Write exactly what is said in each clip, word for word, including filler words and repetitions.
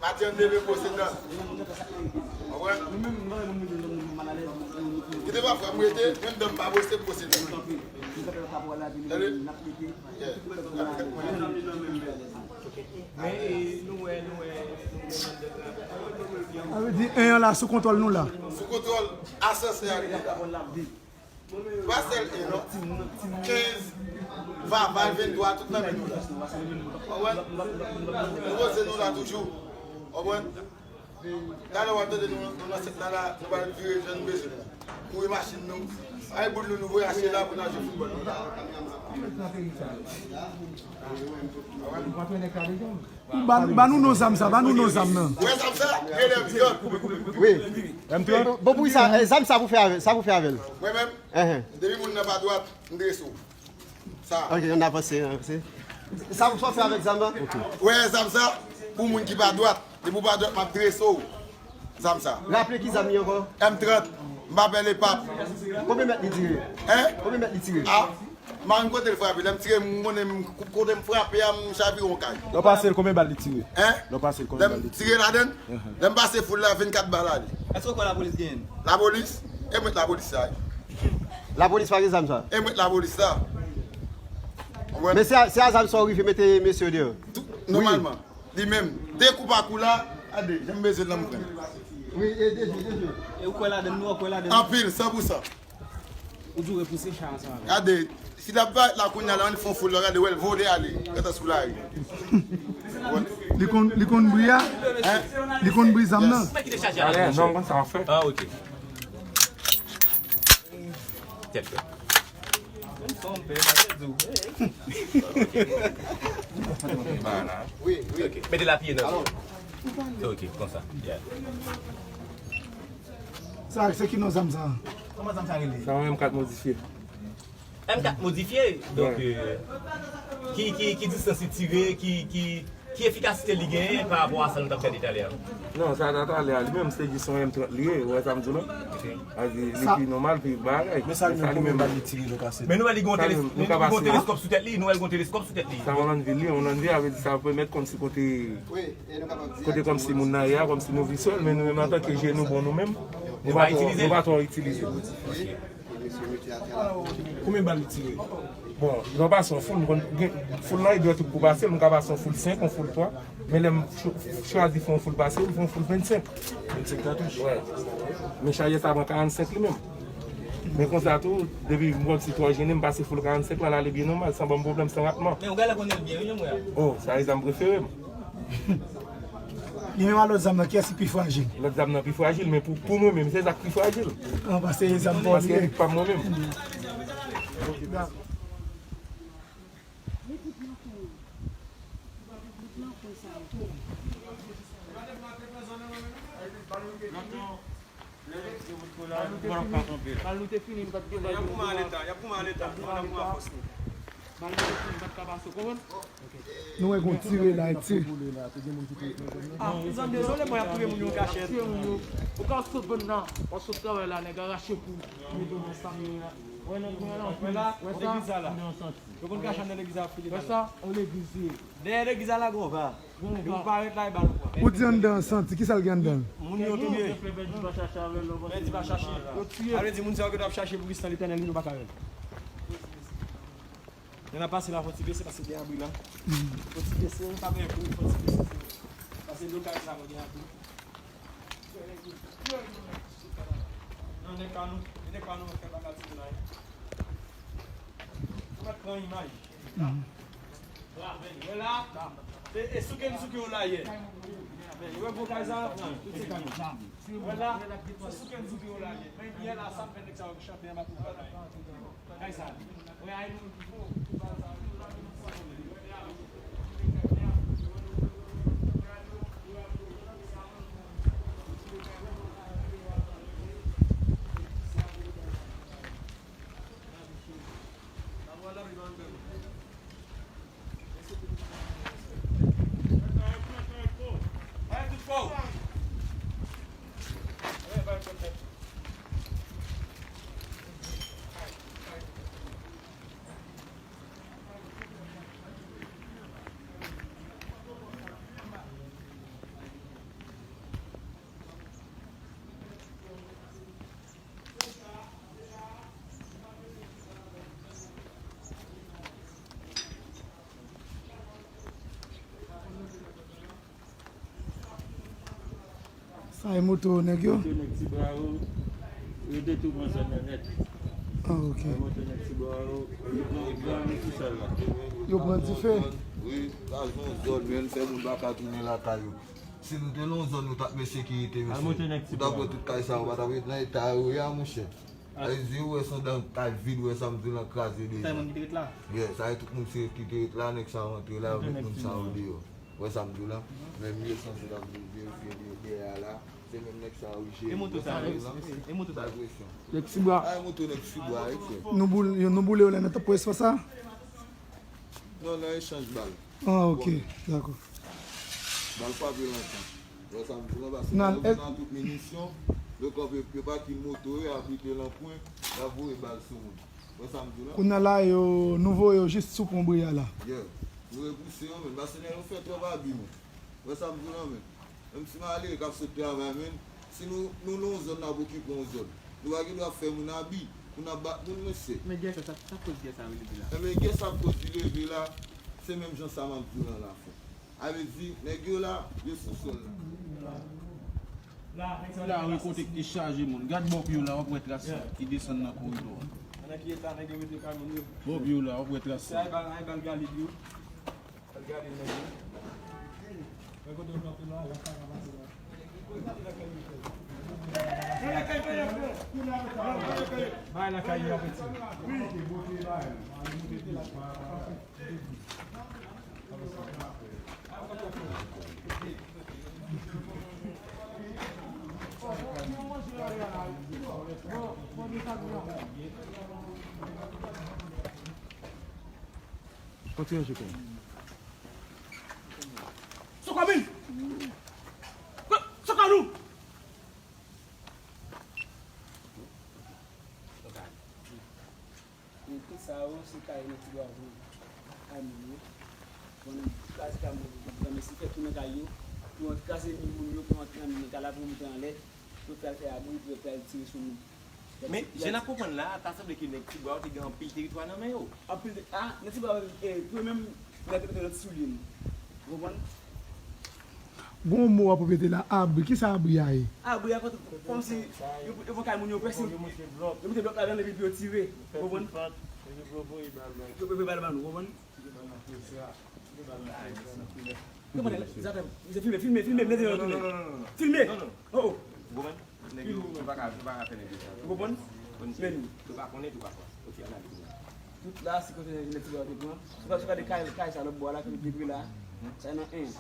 Maten an leve bwose dan. Konprann? Kite pafwa m rete, menm dan m pa bwose, m bwose dan. Tande? Yeah. Sa vle di en an la sou kontwòl nou la. Sou kontwòl asansè a rive la. Pa sèl en non. Kenz, Vava, venntwa, tout nan men nou la. Konprann? Nou poze nou la toujou. Konprann? Talè w ap tande nou, nou nan sèt la, la, nou pral vire jan nou bezwen la. Kouri machin nou. Ay boul nou, nou voye achte la pou n al jwe foutbòl nou la. Ba, ba nou non zam sa, ba nou non zam nan. Wè zam sa? Rele M trant. Wi. M trant. Bon, pou sa, eh, zam sa pou fè avè, sa pou fè avè l. Mwen menm, depi moun nan pa dwat, m drese w. Sa. Ok, ann avanse, ann avanse. Sa pou sa w fè avèk zam nan? Ok. Wè zam sa, pou moun ki pa dwat, depi w pa dwat, m ap drese w. Zam sa. Raple ki zam li ankò? M trant. M pa pè lepap. Konbyen mèt li tire? Hein? Konbyen mèt li tire? Ah, m pa konn kote l frape. Lè m tire, m konnen m, kote m frape a, m chavire yon kay. Lè w pase l, konbyen bal li tire? Hein? Lè w pase l, konbyen bal li tire? Lè m tire ladann, lè m pase foul la, vennkat bal ale. Èske w kwè lapolis genyen? Lapolis? E mwen lapolis sa. Lapolis pa gen zam sa? E mwen lapolis sa. Konprann? Men se a, se a zam sa w rive mete mesye yo deyò? Tou, nòmalman. Li menm, de kou pa kou la, gade, jan m bezwen l nan m pran. Wi, e de je, de je. E ou kwè ladann, nou kwè ladann. Anpil, san pou san. Ou di w repouse chay ansanm avè l. Gade, si l ap parèt la kounye a la, ann fè yon foul la, gade, wè l vole ale, gentan sou lari. Li konn, li konn bri a? Hein? Li konn bri zam nan? Yes. Non, m konn sa w ap fè. Ah, ok. Tèt fè. Menm son pè, pa te di w. Wi, wi. Ok, mete l a pye nan. Ok, konsa. Yeah. Sa, se ki non zam sa? Kòman zam sa rele? Sa yon M kat modifye. M kat modifye. Donk, euh, ki, ki, ki distans li tire, ki, ki, ki efikasite li genyen pa rapò a sa nou t ap gade talè a? Non, sa ta talè a, li menm, se jis yon M trant li ye, ou wè sa m di w lan? Ok. Sa di, li pi nòmal, pi bagay. Men sa li menm, konbyen bal li tire, nou ka se. Men nou wè li gen yon teleskòp sou tèt li, nou wè li gen yon teleskòp sou tèt li. Sa yon lannvi li, yon lannvi a vle di sa pèmèt kòmsi kote, kote kòmsi moun nan ye a, kòmsi nou vizwèl, men nou menm antanke je nou bon nou menm, nou pa twò, nou pa twò itilize. Konbyen bal li tire? Bon, lè w pase yon foul, m konn gen, foul lan e dwèt ou k pou pase l, m ka pase yon foul senk, yon foul twa. Men lè m cho-, chwazi fè yon foul pase l, m fè yon foul vennsenk. Vennsenk katouch? Wè. Men chajè sa pran karannsenk li menm. Men konsa tou, depi m wè m si twò jennen, m pase foul karannsenk la, l ale byen nòmal, san ban m pwoblèm, san ratman. Men ou genlè konnen l byen, wi, non, mwen. Oh, sa e zam prefere m. Li menm a lòt zam nan, kiyès ki pi frajil? Lòt zam nan pi frajil, men pou, pou mwen menm, se sa k pi frajil. An, paske e zam pa w li ye. Paske e pa m mwen menm. Bal nou te fini, nou pa t gen bal pou nou pran. Y ap goumen a leta, y ap goumen a leta, y ap goumen a leta. Bal nou te fini, nou pa t ka pase, w konprann? Nou wè gon tire la, tire. Ah, mezanmi, dezole, mwen ap touye moun yo kachèt. Ou ka sot vann nan, w ap sot travay la, nèg arache kou, mete w nan sa. Wè nan, wè nan, wè la, wè sa. Legliz la la. Yo konn kache anndan legliz la, file. Wè sa, yon legliz li ye. Dèyè legliz la, la gon va. Gon va. Yo parèt la, e ba nou pran. Ou di anndan an santi, kisa l gen anndan l? Moun yo touye. Pèdi pa chache avè l, non, pèdi pa chache. Yo tiye. Sa vle di moun sa yo ke t ap chache pou Kris nan Letènèl, yo pa ka wè l. Lè n ap pase la, fò ti bese, paske gen abri la. Fò ti bese, pa gen kou, fò ti bese. Paske lokal sa, gen abri. Nan nèg pa nou, nèg pa nou, fè bagay ti moun la. Ou mèt pran imaj. Wè la, e, e souke n souke yo la yè. Wè gwo kay sa, tout se kay nou. Wè la, se souke n souke yo la yè. Men yè la, sa m fè nèg sa yo chante anba tout bagay. Kay sa. Wè ay nou. Ay moto nèg yo. Moto nèg Tibwa yo, yo te tou pran zòn nan nèt. Ah, ok. Ay moto nèg Tibwa yo, yo pran, yo pran dife. Wi, sa se yon zòn, men fè moun pa ka tounen lakay yo. Si nou te nan yon zòn, nou t ap gen sekirite, mesye. Ou t ap wè tout kay sa yo, pa t ap ret nan eta yo ye a, monchè. Sa vle di, ou wè se yon dan kay vid, ou wè sa m di w lan kraze deja. Sa e moun ki te ret la? Yeah, sa e tout moun se ki te ret la, nèg sa yo antre la, yo met moun sa yo deyò. Ou wè sa m di w la? Menm yo sanse t ap verifye de-, dèyè a la. Se menm nèg sa yo jere. E moto sa, e, e, e moto sa. Nèg Tibwa. Ay moto nèg Tibwa, wi, frè. Nou boule, nou boule yo lè nan tanpou espas sa? Non, nan echanj bal. Ah, ok, dakò. Bal frape lontan. Wè sa m di w lan, paske nèg yo gen tout minisyon, yo kanpe, yo pati moto yo, y ap rete lan kwen, y ap voye bal sou moun. Wè sa m di w lan? Kounye a la, yo, nou voye yo jis sou pon Bri a la. Yeah. Nou repouse yo, men, paske nèg yo fè twòp abi, men. Wè sa m di w lan, men. Menm si malere k ap sot travay, men, si nou, nou nan yon zòn, n ap okipe yon zòn. Nou pa gen dwa fè moun abi pou n ap bat moun, mesye. Men gè sa, sa, sa koz gè sa yo leve la? Enben, gè sa koz li leve la, se menm jan sa m ap di w lan la, frè. Sa vle di, nèg yo la, yo sou sòl la. Sila wi kote ki te chaje moun. Gad bò pye w la, w ap wè tras ki desann nan koridò a. Nan ki eta nèg yo mete kay moun yo? Bò pye w la, w ap wè tras. Se ay bal, ay bal galil yo. Al gade nèg yo. Wè kote yo kanpe la, y ap pa ka pase la. Bay lakay yo apeti. Kontinye, Jekòb. Sokamin! Soka nou! E tout sa yo, se kay nèg Tibwa yo. Kay moun yo. Bon, kraze kay moun yo, mesye fè tou nan kay yo. Pou antre kraze moun yo, pou antre nan kay la, pou monte anlè. Pou fè al fè abri, pou fè al tire sou moun. Men, jan n ap konprann la, ta sanble ke nèg Tibwa yo te gen anpil teritwa nan men yo. Anpil te, a, nèg Tibwa yo, e, pou yo menm, nèg yo te nan ti soulye nou. Ou konprann? Gon mo w ap repete la, abri. Kisa abri a ye? Abri a, kòmsi, yo, yo pran kay moun yo, prèske, yo mete blòk ladan l epi pou yo tire. Ou konprann? Yo voye bal ban nou, ou konprann? Filme, filme, filme, filme, filme. Oh, oh. Ou konprann? Nèg yo, yo pa ka, yo pa ka fè nèg yo sa. Ou konprann? Men, yo pa konnen, yo pa kwè. Ok, analize. Tout la, se kote nèg Tibwa yo te pran. Sou ka, sou ka de kay, kay sa lòt bò la, ki debri la. Sa nan en.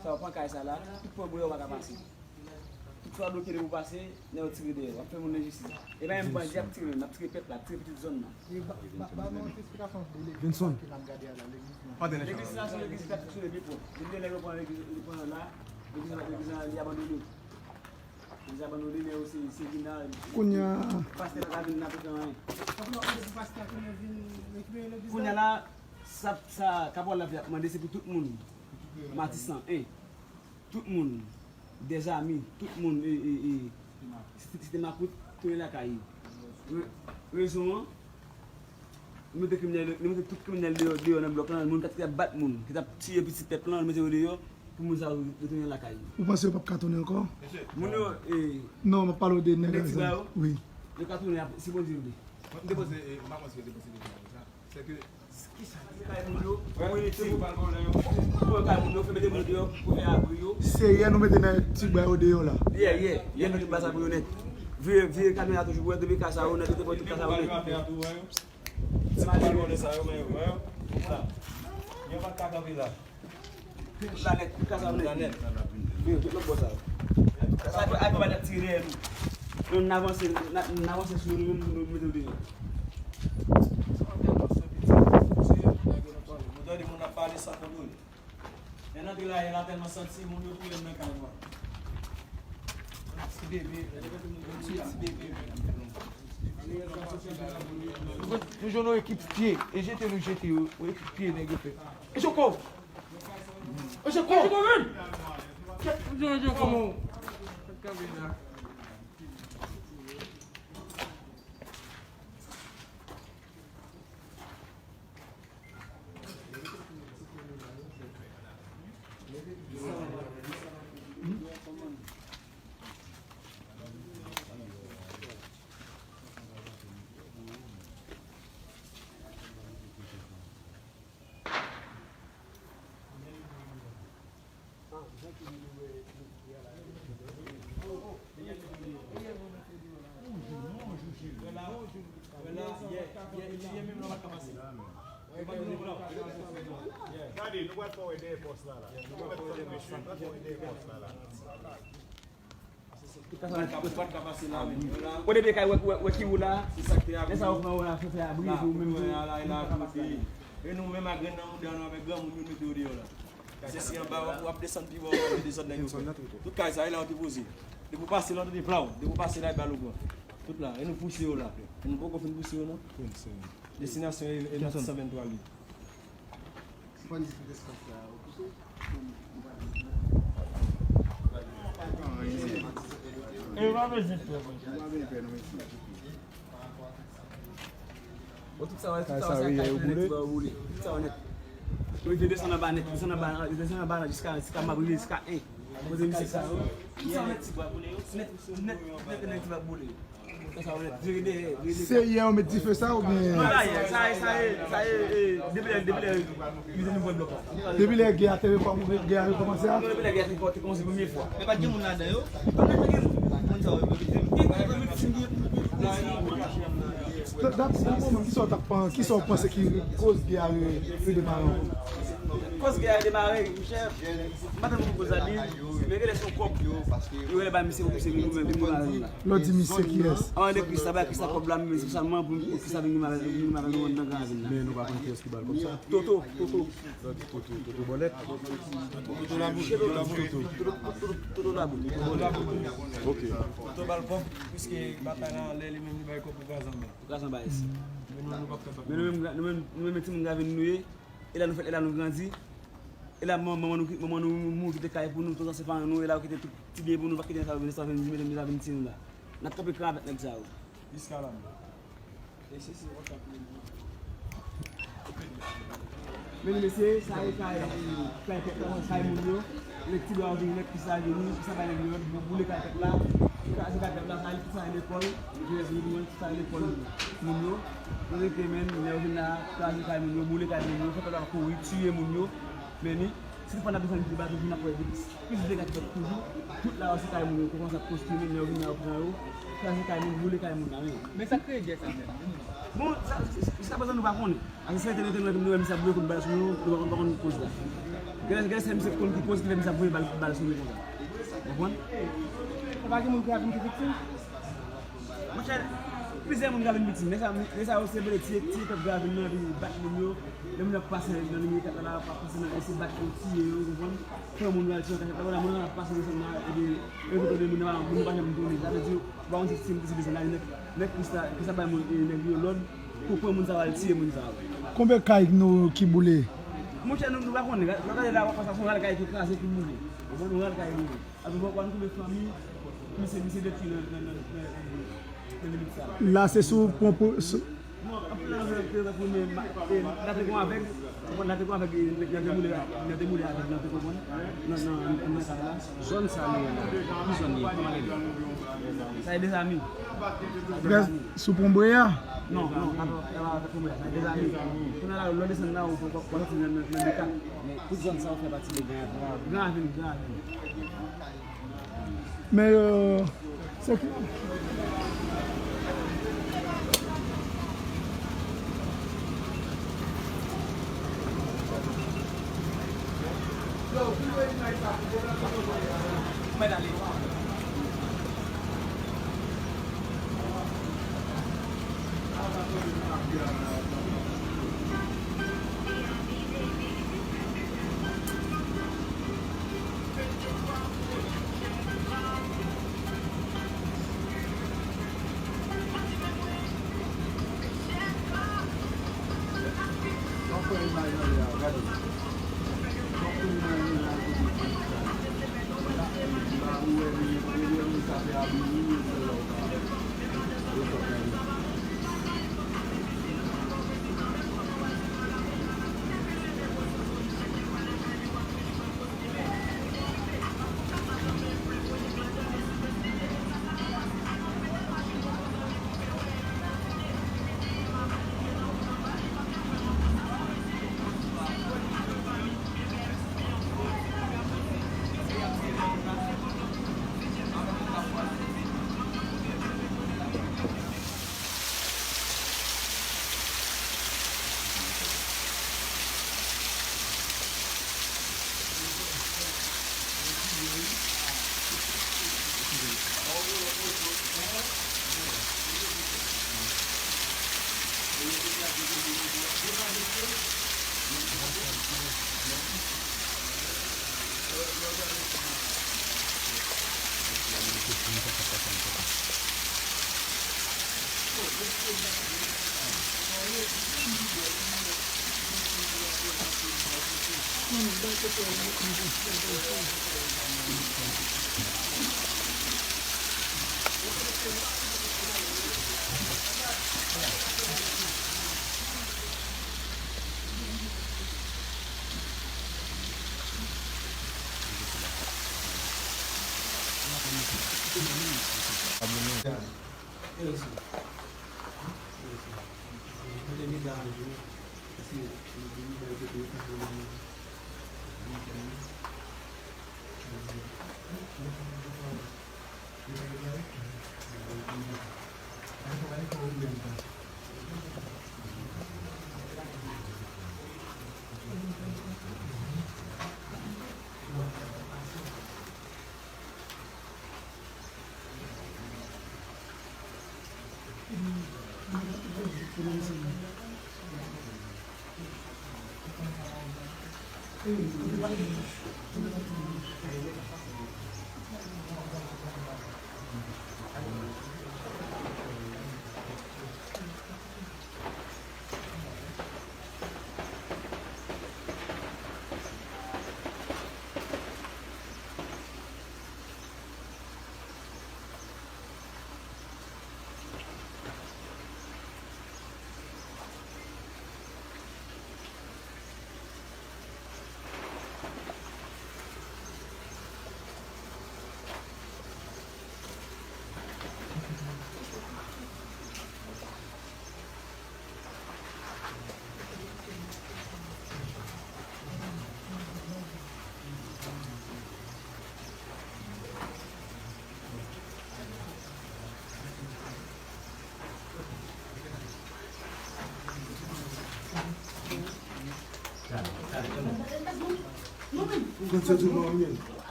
Sa yo pran kay sa la, tout pwen bouyon pa ka pase. Tout sa bloke depi w pase, nèg yo tire dèyè. W ap fè moun lenjistis. E pa menm bandi ap tire, n ap tire pèp la, ap tire pitit zòn nan. E ba, ba, ba nou yon ti esplikasyon de legliz sa ke n ap gade a la, legliz nan. Legliz la, se yon legliz ki ap fonksyone byen pwòp. Depi lè nèg yo pran legliz, yo pran la, legliz la, legliz la, li abandone. Legliz abandone, men yo se, se vin la. Kounye a. Pastè pa ka vin la pou fè anyen. Sa pou nou mande pou pastè a tounen vin rekipere legliz la? Kounye a la, sa, sa kapòl la ap mande, se pou tout moun. Matisan, en. Tout moun, dèzami, tout moun, e, e, e, Site, Site Makout, tounen lakay yo. Re-, rezon an, nou mete kriminèl, nou mete tout kriminèl deyò, deyò nan blòk lan, moun ki t ap bat moun, ki t ap tiye pitit pèp lan, nou mete yo deyò, pou moun sa yo retounen lakay yo. Ou panse yo p ap ka tounen ankò? Moun yo, e, non, m ap pale w de nèg a zam. Wi. Yo ka tounen ap-, si Bondye vle. M te panse, e, m pa panse yo te panse de sa. Se ke Kay moun yo, pou mete moun yo, pou mete moun yo deyò, pou fè abri yo. Se yè nou mete nèg Tibwa yo deyò la. Yè, yè, yè nou te baz abri yo nèt. Vire, vire kamera toujou pou wè depi kay sa yo nèt, yo te pran tout kay sa yo nèt. Ti malere sa yo, men yo, yo pa ka kanpe la. Tout la nèt, tout kay sa yo nèt. Yo, tout lòt bò sa yo. Sa yo, ay pa nèt tire dèyè nou. Nou, n avanse, n a-, n avanse sou yo, nou, nou mete yo deyò. Mwen tande moun ap pale san kontwole. Lè n antre la, lè la tèlman santi, moun yo touye m nan kay mwen. Ti bebe, ti bebe. Nou jwenn yon ekip pye, e jete nou jete yo, yon ekip pye nèg yo fè. E Joko! E Joko! E Joko, men! E Joko! Gade, nou pral fè wè dèyè pòs la la. Nou pral fè wè dèyè pòs la la. Ou depi kay wè, wè, wè ki ou la. Lè sa ou pran ou la, fè, fè abri, epi ou menm tou. E nou menm ak grenn nan mouda nou avèk granmoun yo mete yo deyò la. Se si anba w ap, w ap desann pi ba, w ap wè dezòd nèg yo fè. Tout kay sa, e la yo te poze. Depi w pase la, w tande plaw. Depi w pase la, e bal ou pran. Tout la, e nou pouse yo la. E nou poko fin pouse yo non. Destinasyon e, e kat san venntwa li. E pa bezwen fè mwen. Bon, tout sa, tout sa, sa kay nèt, ti ba boule. Tout sa nèt. Wi, te desann anba nèt, desann anba, desann anba la jiska, jiska m ap rive jiska en. Kote misye sa yo. Tout sa nèt, ti ba boule yo. Nèt, nèt, nèt, nèt, ti ba boule yo. Sa, sa, nèt, vire dèyè, vire dèyè. Se yè yo met dife sa oubyen? Non, sa yè, sa yè, sa yè, sa yè, e, depi lè, depi lè, yo te vin pran blòk la. Depi lè gè a te rekòm-, gè a rekòmanse a? Non, depi lè gè a te kò-, te kòmanse premye fwa. Men pa t gen moun ladan yo. Pa t gen moun. Moun sa yo, yo, yo, Dap, dap, dap, kisa w t ap pan-, kisa w panse ki koz gè a re-, redemare ankò? Koz gè a redemare, monchè, m pa tann pou koz la di, men genlè se yon kòb yo, yo rele ba misye pou misye vin goumen, vin goumen avè nou la. Lè w di misye kiyès? An de Krista, bay Krista kòb la, men espesyalman pou, pou Krista vin goumen avè, vin goumen avè nou anndan Gran Ravin la. Men nou pa konn kiyès ki ba l kòb sa? Toto, Toto. Lè w di Toto, Toto Bòlèt? Toto Labou. Toto Labou. Toto Labou. Ok. Toto ba l kòb, piske batay la anlè, li menm li bay kòb pou Gazanmè. Pou Gazanmè, yes. Men nou menm, nou menm, nou menm timoun Gravin nou ye. E la nou fèt, e la nou grandi. E la manman nou, manman nou mouri kite kay pou nou, tout sa se paran nou, e la yo kite tout ti byen pou nou, pa kite sa, sa vin, sa vin tiye nou la. N ap kanpe kan avèk nèg sa yo. Jiska lanmò. Men mesye, sa e kay, kay pèp la, kay moun yo. Nèg ti bwa yo vini, nèg Krista vini, Krista bay nèg yo lòd, boule kay pèp la. Kraze kay pèp la, sa e tout sa e lekòl. Jenès nou, tout sa e lekòl moun yo. Nou rete, men, lè yo vin la, kraze kay moun yo, boule kay moun yo, fè pèp la kouri, tiye moun yo. Men ni, si nou pa nan bezwen de bato, vin ap wè vit. Plis dega ki fèt toujou, tout la yo se kay moun yo, kòmanse ap konstwi, men lè yo vin la yo pran yo, kraze kay moun, boule kay moun la, men. Men sa k kreye gè sa menm? Bon, sa, jiska prezan nou pa konnen. Paske se te nou te nou wè misye ap voye kout bal sou nou, nou pa konn, pa konn koz la. Genlè, genlè se misye konn ki koz ki fè misye ap voye bal, bal sou nou konsa. Ou konprann? Ou pa gen moun ki ap vin ki viktim? Monchè, plizyè moun ka vin viktim. Nèg sa, nèg sa yo se vle tiye, tiye pèp Gravin nan, vin bat moun yo. Lè moun ap pase nan nimewo kat la, ap pase nan, se bat yo, tiye yo, ou konprann? Pran moun yo al tiye nan kachèt la, wala, moun nan ap pase nan zòn nan, epi yo tou tande moun nan, moun nan pa janm tounen. Sa vle di, ou pa konn si ti moun ki se desann la, nèg, nèg Krista, Krista bay moun, e, nèg yo lòd pou pran moun sa yo al tiye moun sa yo. Konbyen kay nou ki boule? Monchè, nou, nou pa konnen. Lè w gade la, w ap wè sa se yon ral kay ki kraze, ki boule. Ou konprann? Yon ral kay boule. Apre, bon, w ap twouve fanmi, misye, misye detwi nan, nan, nan, nan, nan limit sa. La, se sou pon pou, sou... Non, anpil nan zòn te, te, te, te, la te gon avèg, la te gon avèg, nan te boule, nan te boule avèg, nan te konprann, nan, nan, nan, nan kay la. Zòn sa nou ye la, ki zòn li ye? Kòman li ye? Sa e Dezami. Près sou pon Breya? Non, non, pa, pa, pa, pa pon Breya, sa e Dezami. Kounye a la, lè w desann la, w, w, w ap soti nan, nan, nan de kat. Men tout zòn sa yo fè pati de Gran Ravin. Gran Ravin, Gran Ravin. Men, euh, se ki...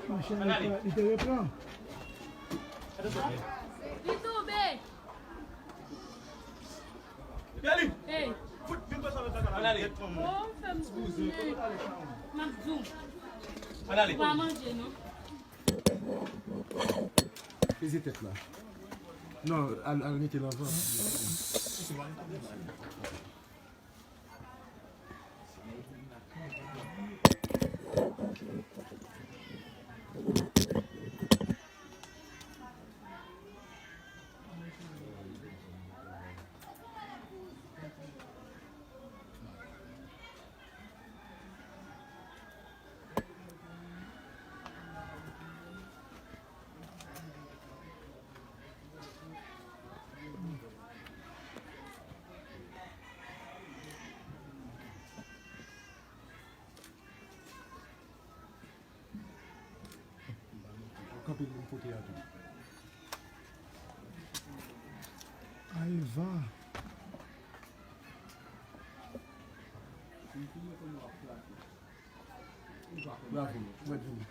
Machin li te, li te repran. Li tonbe. Hey. Oh, fè m tounen. M ap di w. Ann ale. Ou pa manje, non? Peze tèt la. Non, al, al mete l anvan. Kanpe pou kote a tou. Ay, va. Bravo, mwen vini.